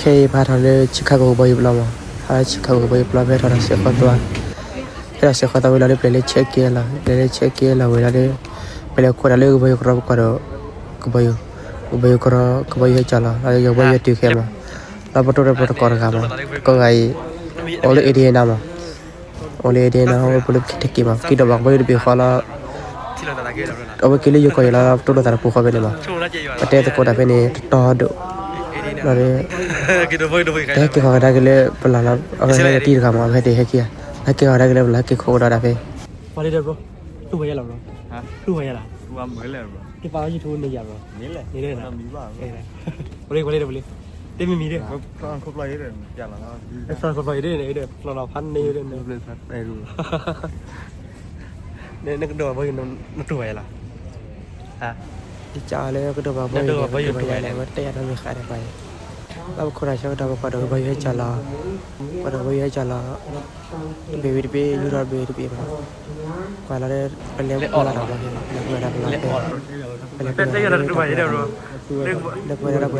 ခဲအံၤပဟးထီၣ်လၢ Chicago ကဘီယူၤပျီမး, ဟးလၢ Chicago ကဘီယူၤပျီ ပဟဲထီၣ်ဒီးစဲးဃီသွါ, ဟဲထီၣ်စဲးဃီသွါဝံၤလီၤဒီး ပလဲၤလၢ check in လီၤ, ပလဲၤလၢ check in လီၤဝံၤလီၤဒီး ပလဲၤခိးတၢ်လၢကဘီယူၤကရၢ ပကွၢ်ဒီး ကဘီယူၤ, ကဘီယူၤကရၢ ကဘီယူၤဟဲကၠီလီၤ, လီၤဒီးယကဘီယူၤဟဲတုၤခဲမး, လီၤပတိၢ်ဒီးပတကိးတဂၤမး, တကိးဂၤအံၤ အိၣ်လၢ Indiana မး, အိၣ်လၢ Indiana အိၣ်လၢ Kentucky မး, က့ၤဒိးဘၣ်ကဘီယူၤတဘ့ၣ်ဃီလီၤ အဝဲက့ၤလၢယိၤကီၢ်ယံၤလီၤ ပတိၢ်လိာ်သးတပူၤဃီဖဲန့ၣ်မး, ပတဲသကိးတၢ်ဖဲန့ၣ် တတီဒိၣ်, လီၤဒီး တဟဲက့ၤဃီၤကဒါက့ၤလၢပလီၢ်လီၤ, အဝဲဟဲတံၢ်တဂၤမး အဝဲဟဲတဟဲခံဂၤ, ဟဲက့ၤဃီၤကဒါက့ၤလၢပလီၢ် ဟဲက့ၤခိးကဒီးတၢ်ဖဲ ပှၤလၢဒီး ဘျီ တူၢ်ဝဲယဲလီၤ ဘျီ, တူၢ်ဝဲယဲလီၤ, က့ၤပာ်လီၤ YouTube န့ၣ်ယၤ ဘျီ, န့ၣ်လၢ ပှၤလၢဒီး ပှၤလၢ တမံၤမံၤဒီး ခီဖျိအံၤဒီး ဖျီလီၤဖးန့ၣ်ဒီး နကဒိးဘၣ်ဘီယူၤ နတူၢ်ဘၣ်ယဲလီၤ, ယကလၢကဒိးဘၣ်ဘီယူၤ နတူၢ်ဘၣ်ယဲလီၤ ဝဲတဲယၤနီတမံၤဃာ်ဒီးပှၤအံၤ, လၢပခိၣ်နၢ်ဆၢကတီၢ် ပကွၢ်ဒီးကဘီယူၤဟဲကၠီလီၤ, ကွၢ်ဒီးကဘီယူၤဟဲကၠီလီၤ, တဘ့ၣ်ဝံၤတဘ့ၣ် ယူၤဒီးတဘ့ၣ်တဘ့ၣ်မး, ကွၢ်လီၤဒီး ပလဲၤပူၤလီၤဒီးဘျီ ပလဲၤ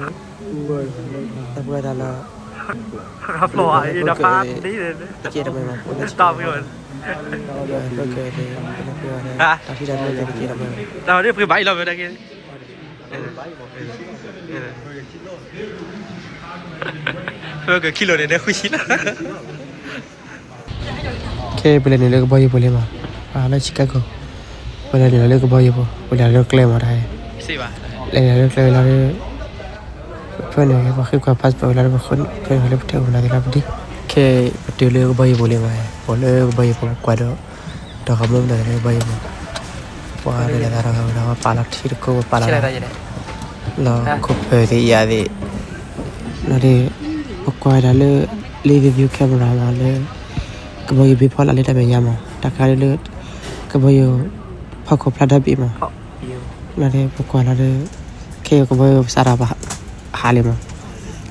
ပူၤလီၤဒီးဘျီ ပလဲၤပူၤလီၤဒီး လဲၤပူၤဒီးပှဲၤလီၤလီၤလီၤဒီး လဲၤပူၤဒီးတၢ်လီၢ် တကဲတမံၤမး ပလဲၤပူၤဒီး ပလဲၤပူၤဒီး တၢ်ထံၣ်တၢ်လိၣ်သ့ၣ်တကဲတမံၤမး ဖဲကခံလိာ်န့ၣ် နဃုဆံလီၤ ခဲပလဲၤနုာ်လၢကဘီယူၤပူၤလံမး, လၢ Chicago ပလဲၤနုာ်လၢကဘီယူၤပူၤ ပလဲၤလၢကျဲမးတၢ်, လဲၤလၢကျဲလီၤဒီး ဖဲန့ၣ် ပှၤဃ့ကွၢ် passport ဝံၤလီၤဒီး ပဃ့ဖဲန့ၣ်လၢပထဲပူၤနၤသ့ၣ်လီၤပဒံ, ခဲပတုၤလၢကဘီယူၤပူၤလံမး, ပအိၣ်လၢကဘီယူၤပူၤ ပကွၢ်ဒီး ဒီးကမူၣ်နၤသ့ၣ်လၢကဘီယူၤပူၤ, ပှၤဒ်လဲၣ်သးဒီး ပပာ်လီၤထံတကိး ပပာ်လီၤ လီၤခိၣ်ဖၢသ့ၣ်ယၤသ့ၣ်, လီၤဒီး ပကွၢ်ဝဲဒၣ်လၢ rear view camera မးလၢ ကဘီယူၤဘ့ၣ်ဖီလာ်လၢတၢ်မဲာ်ညါမး တၢ်ခါလၢ ကဘီယူၤ ဖီခိၣ်ဖျါဒီဘ့ၣ်မး, လီၤဒီးပကွၢ်လီၤဒီး ခဲကဘီယူၤစးထီၣ်ဟးလံမး,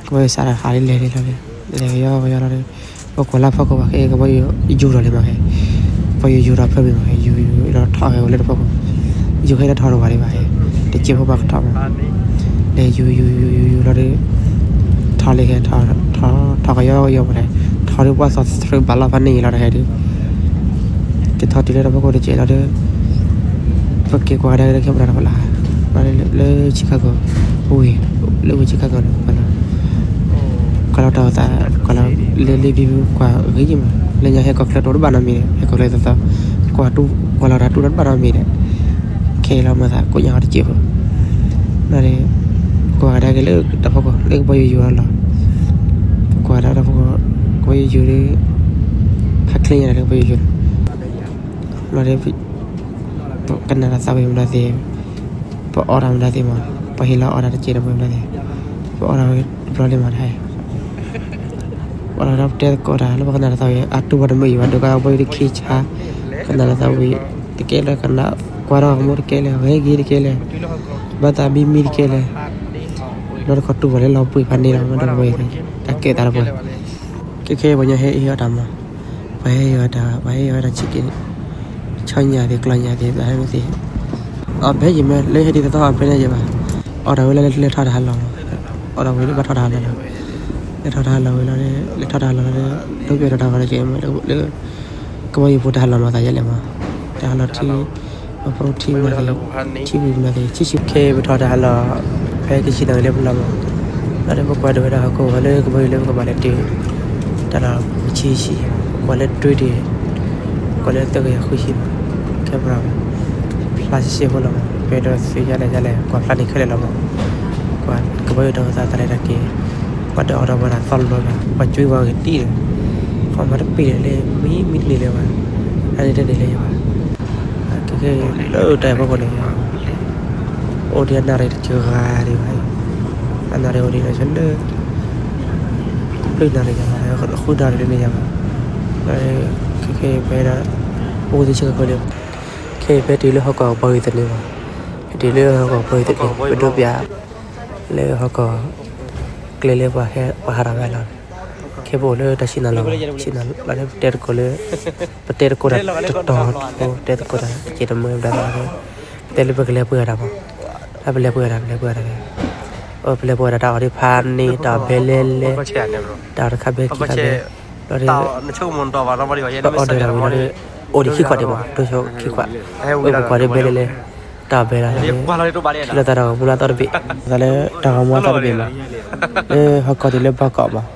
ကဘီယူၤစးထီၣ်ဟးလံလဲၤလံလီၤဒီး လဲၤကယီကယီလီၤဒီး ပကွၢ်လၢဖီခိၣ်ဘၣ် ခဲကဘီယူၤယူၤထီၣ်လံမးခဲ, ကဘီယူၤယူၤထီၣ်ဖဲမ့ၢ်မးခဲ ယူၤယူၤလီၤထီၣ်က့ၤဝဲလၢတဖီခိၣ်, ယူၤခဲလၢထီၣ်တဝၤဒံးဘၣ်ခဲ, တစဲးဖိဘၣ်ကထီၣ်မး, လဲၤယူၤယူၤယူၤယူၤယူၤလီၤဒီး ထီၣ်လံခဲ ထီၣ်ကယီကယီမးခဲ, ထီၣ်ဒီးပှၤသီသရၢဘၣ်လီၤဖးန့ၢ်ယံၤလီၤတဟဲဒီး ကထီၣ်တုၤလၢတၢ်ဖီခိၣ်တစဲးလီၤဒီး ပက့ၤကွၢ်ကဒါက့ၤလၢ camera တဖီလာ်, လၢ Chicago ဝ့ၢ်, လၢဝ့ၢ် Chicago န့ၣ် ကွၢ်လီၤတၢ်အသး ကွၢ်လီၤလၢ rear view ကွၢ်ဂ့ၤယံၤမး, လၢညါဟဲကီၢ်ချၢတအိၣ်တဘၣ်နီတမံၤဒီး ဟဲကီၢ်ချၢသီသီ, ကွၢ်တူၢ် ကွၢ်လီၤတၢ်တူၢ်တဘၣ်နီတမံၤဒီး ခဲအံၤလီၤမၤသးကိးညါအီၤတစဲးဖိ လီၤဒီး ကွၢ်ကဒါက့ၤလၢတၢ်ဖီခိၣ် လၢကဘီယူၤယူၤအလီၢ်, ကွၢ်ဒၣ်တၢ်ဖီခိၣ် ကဘီယူၤယူၤဒီး ဟးချ့ညါလၢကဘီယူၤယူၤ, လီၤဒီး ပကနၣ်တၢ်သးဝံၤမတၤသ့ၣ်, ပအီၣ်တၢ်မတၤသ့ၣ်မး, ပဟ့ၣ်လီၤအီၣ်တၢ်တစဲးတမံၤမတၤသ့ၣ်, ပအီၣ်တၢ်ဝံၤတဘျီလံမးတဟဲ ပှၤလီၤဒီးပတဲသကိးတၢ် လၢပကနၣ်တၢ်သးဝံၤ အတူၢ်ဘၣ်တမုာ်အံၤဘၣ် ဒုးကါဘီယူၤတခံဆါ, ကနၣ်တၢ်သးဝံၤ တကဲလၢကနၣ် ကွၢ်ထီၣ်ကမူၣ်တကဲလၢ ဂဲၤဂ့ၤတကဲလၢ ဘၣ်သးဘံမံတကဲလၢ လီၤတခီတူၢ်ဘၣ်လၢလီၤပှ့ၤဖးန့ၢ်လီၤ မ့ၢ်တဘၣ်ဝဲ တၢ်ကဲသးတပှဲၤ ခဲခဲပှၤညီဟဲအ့ၣ်အီၣ်တၢ်မး, ပှၤဟဲအ့ၣ်အီၣ်တၢ် ပှၤဟဲအ့ၣ်အီၣ်တၢ်ဆံးက့ၤ ဆီညၣ်သ့ၣ် ကျီညၣ်သ့ၣ် ဘၣ်ဟဲမ့ၢ်သ့ၣ်, အီၣ်ဖဲယံၤမ့ၢ်လၢဟဲဒ်သိးသိးအီၣ်ဖဲန့ၣ်ယံၤဘၣ်, အီၣ်တၢ်ဝဲလၢလဲၤထီၣ်တၢ်ဟးလီၤ, အီၣ်တၢ်ဝဲလၢဘၣ်ထီၣ်တၢ်ဟးလီၤလီၤ, လဲၤထီၣ်တၢ်ဟးလီၤဝဲလီၤ, လဲၤထီၣ်တၢ်ဟးလီၤလီၤဒီး ဒိးပျဲၢ်ထီၣ်တၢ်ဂီၤတက့ၢ်မ့ၢ်လၢ ကဘီယူၤဖိတၢ်ဟးလီၤမၤသးယဲလဲၣ်မး, တၢ်ဟးလီၤထံ ပပရိထံမၤသး ထံဝံၤမၤသး ဆံးဆံး ခဲပထီၣ်တၢ်ဟးလီၤ ဖဲကဆံးသးဝံၤလၢပလီၢ်မး, လီၤဒီးပကွၢ်ဒိးဝဲဒၣ်ဟီၣ်ခိၣ်ဝဲလၢကဘီယူၤလၢပကဘၣ်လဲၤတုၤ တၢ်လီၢ်ဆံးဆံး ကွၢ်လၢတွ့ဒံး ကွၢ်လၢသၢကယၤဃုဆံ camera ဖျါဆံးဆံးဖိလီၤမး, ပှဲၤဒီးသ့ၣ်ညါလဲၣ်ညါလဲၣ် ကွၢ်ဖျါန့ၣ်ခဲလၢာ်လီၤမး, ကွၢ်ကဘီယူၤတၢ်အိၣ်သးတၢ်လဲၤတၢ်က့ၤ ပှၤဒၢးအီၣ်ဒီးပှၤတၢ်သီလိာ်ဘၣ် ပှၤကွံဝဲဂ့ၤတံၢ်ဒီး ပှၤမၤတပ့ၤဒီးလၢမံမံတန့ၢ်လၢၤဘၣ်, အန့ၣ်တန့ၢ်လၢၤဘၣ်, ခဲခဲလၢတၢ်ဖီခိၣ်န့ၣ် အိၣ်ဒံးအနၣ်ရံၣ်တစှၤဂၤဒံးဘၣ်, အနၣ်ရံၣ်အိၣ်ဒံးဒီးဆၢလၢ လွံၢ်နၣ်ရံၣ်ညါဘၣ် ဃုနၣ်ရံၣ်တန့ၢ်ညါဘၣ်, ခဲခဲပှဲၤဒီး အိၣ်သ့ဆၢကီးလၢ ခဲဖဲတုၤလၢဟီၣ်ကဝီၤကဘီယူၤသန့မး, ဖဲတုၤလၢဟီၣ်ကဝီၤကဘီယူၤသန့ ပဒိးပျး လၢဟီၣ်ကဝီၤ ကျဲလၢပှၤဟးထီၣ်ဝဲလီၤ, ခဲပအိၣ်လၢတၢ်ဆံးနၤလီၤ, ဆံးနၤလီၤလၢပတဲသကိးလၢ ပတဲသကိးတၢ်တတီၤ ပတဲသကိးတၢ်တကဲတမံၤဘၣ်, ပတဲလၢပကလဲၤပှ့ၤအီၣ်တၢ်မး, တၢ်ပလဲၤပှ့ၤအီၣ်တၢ် ပလဲၤပှ့ၤအီၣ်တၢ် ပလဲၤပှဲၤဒီးတၢ်အီၣ်ဒံးဖးန့ၣ် တၢ်အီၣ်ဘဲလဲၣ်လဲၣ်, တၢ်အီၣ်တခါဘဲခံခါဘဲ, ဘျီဒီး ပအီၣ်ဒၢးဒီးဝံၤဒီး အိၣ်ဒံးခံခွးဒံးမး ဒိၣ်ဆိခံခွး, အိၣ်ပခွးဒံးဘဲလဲၣ်လဲၣ်, တၢ်အီၣ်ဘဲလီၤ, ထံၣ်လိာ်သးတၢ်ဂီၤမူလၢအသီတဘ့ၣ်, သးလၢတၢ်ဂီၤမူလၢအသီတဘ့ၣ်မး, လၢဟီၣ်ကီၢ်တုၤလၢဘီကီးမး,